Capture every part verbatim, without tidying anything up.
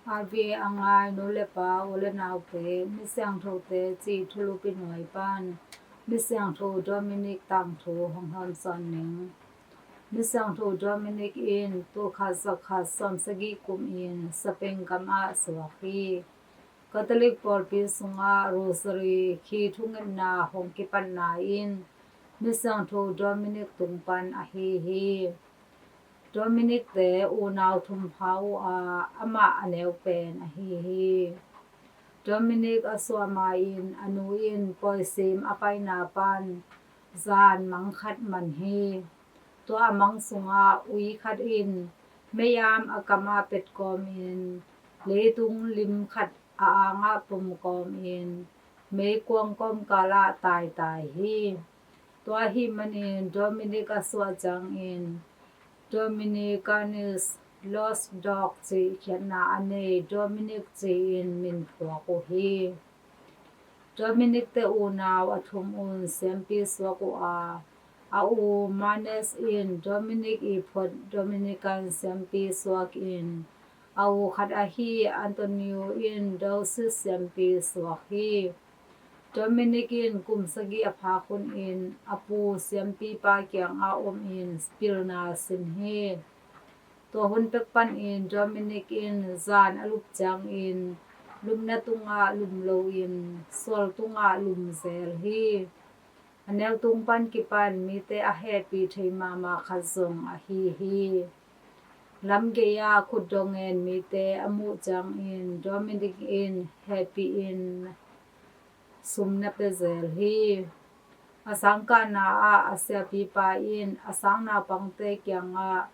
RVA a ngai nu le pa, u le naute, Misiangthote cih thulupi nuai pan Misiangtho Dominic tangthu hong hawmsawn ning. Misiangtho Dominic in tulkhat zakhat sawmsagih kum in Spain gam ah suak hi. Catholic pawlpi sungah Rosary khi thungetna hong kipatna in Misiangtho Dominic tung pan ahi hi. Dominic te unau thumpha uh a, amah a neu pen ahi hi. Dominic a suah ma-in a nu in pawisim a paina pan zan mang khat man hi. Tua a mang sungah ui khat in mei-am a kamah petkawmin leitung lim khat a angah pumkawmin meikuang kawmkal ah taitai hi. Tua ahih manin Dominic a suah ciangin Dominicanus Lost Dog cih khiatna a nei Dominic ci-in min phuak uh hi. Dominic te unau a thum un siampi suak uh a, a u Manes in Dominic i phot Dominican siampi suakin a u khat ahi Antonio in Diocesan siampi suak hi. Dominic in kum sagih a phak hunin a pu siampipa kiangah omin pilna sin hi. Tua hun pek panin Dominic in zan a lup ciangin lupna tungah lum loin sual tungah lum zel hi. A neu tung pan kipan mite a hehpih thei mahmah khat zong ahi hi. Lamgei ah khutdong ngen mite a muh ciangin Dominic in hehpih in sum na pia zel hi. A sangkahna ah a siapipa in a sangnaupangte kiangah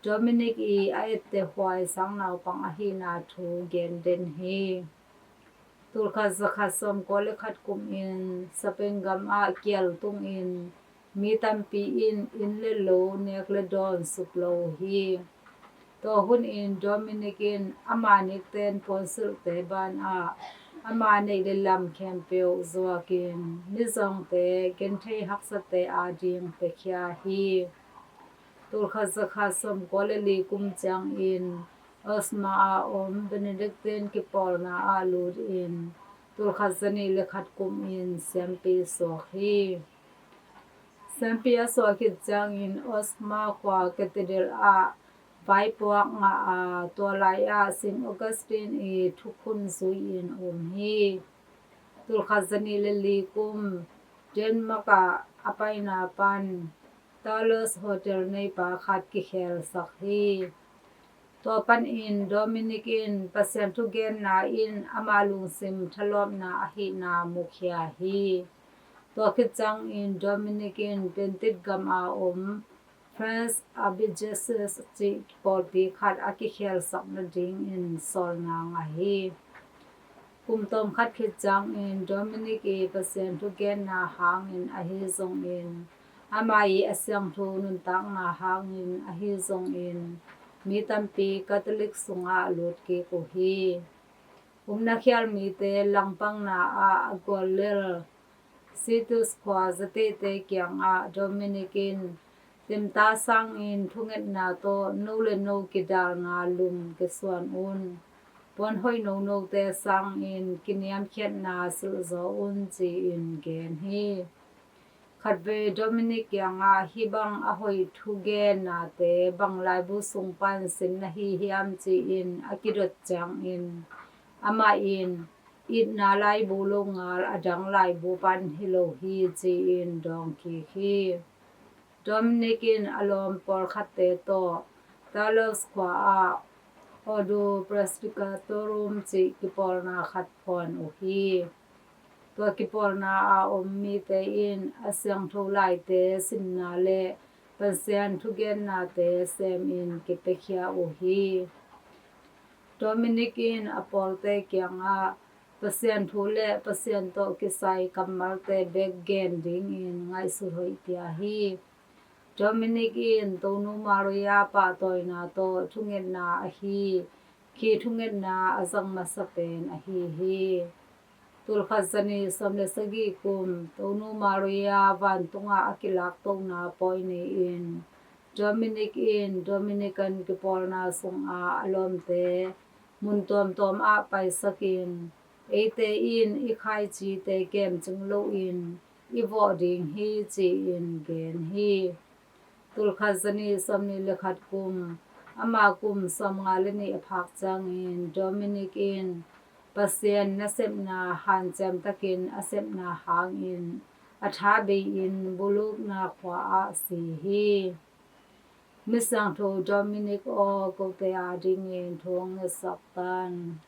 Dominic i a ettehhuai sangnaupang ahihna thu gen den hi. Tulkhat zakhat sawmkua le khat kumin Spain gam ah kial tungin mi tampi in inn le lo, nek le dawn suk lo uh hi. Tua hunin Dominic in ama nikten puansilhte banah ama neih le lam khempeuh zuakin mizawngte, genthei haksate ading piakhia hi. Tulkhat zakhat sawmkua le li kum ciangin Osma a om Benedictine kipawlna ah lutin tulkhat zanih le khat kumin siampi suak hi. Siampi a suah khit ciangin Osma khua cathedral ah vaipuak ngah a, tua lai-ah Saint Augustine i thukhun zui-in um hi. Tulkhat zanih le li kum Denmark ah a paina pan Talos Hotel neipa khat kikhelsak hi. Tua panin Dominic in Pasian thugenna in ama lungsim thalawpna ahihna mukhia hi. Tua khit ciangin Dominic in Piantit gam a om French Abbe Jacques cih pawlpi khat a kikhelsak nadingin sawlna ngah hi. Kum tawmkhat khit ciangin Dominic i Pasian thugenna hangin ahi zongin, ama i a siangtho nuntakna hangin ahi zongin, mi tampi Catholic sungah lut kik uh hi. Umna khial mite langpangna ah a guallel Citus khua zateite kiangah Dominic in timta sangin thungetna tawh no le no kidalna lum kisuan un. Puan hoih nonote sangin kiniamkhiatna silhzaw un ci-in gen hi. Khatvei Dominic kiangah hih bang a hoih thugennate bang laibu sung pan sin na hi hiam ci-in a kidot ciangin amah in itna laibu longal a dang laibu pan hi lo hi ci-in dawng kik hi. Dominic in a lawm pawlkhatte tawh Talos khua ah Ordo Presbyterorum cih kipawlna khat phuan uh hi. Tua kipawlna a om mite in a siangtho laite sinna le Pasian thugennate semin kipiakhia uh hi. Dominic in a pawlte kiangah Pasian thu le Pasian tawh kisai kammalte bek gen dingin ngaihsut hoih pia hi. Dominic in Tonu Maria pahtawina tawh thungetna ahi khi thungetna a zang masa pen ahi hi. Tulkhat zanih sawm le sagih kum Tonu Maria vantungah a kilaktohna pawi ni-in Dominic in Dominican kipawlna sungah a lawmte mun tuamtuam ah paisakin, eite in i khaici te kemcing loin i vawh ding hi, ci-in gen hi. Tulkhat zanih sawmnih le khat kum, ama kum sawmnga le nih a phak ciangin Dominic in Pasian nasepna hanciam takin a sepna hangin a tha bei-in bulukna khua ah si hi. Misiangtho Dominic aw, kote adingin thu hong ngetsak tan.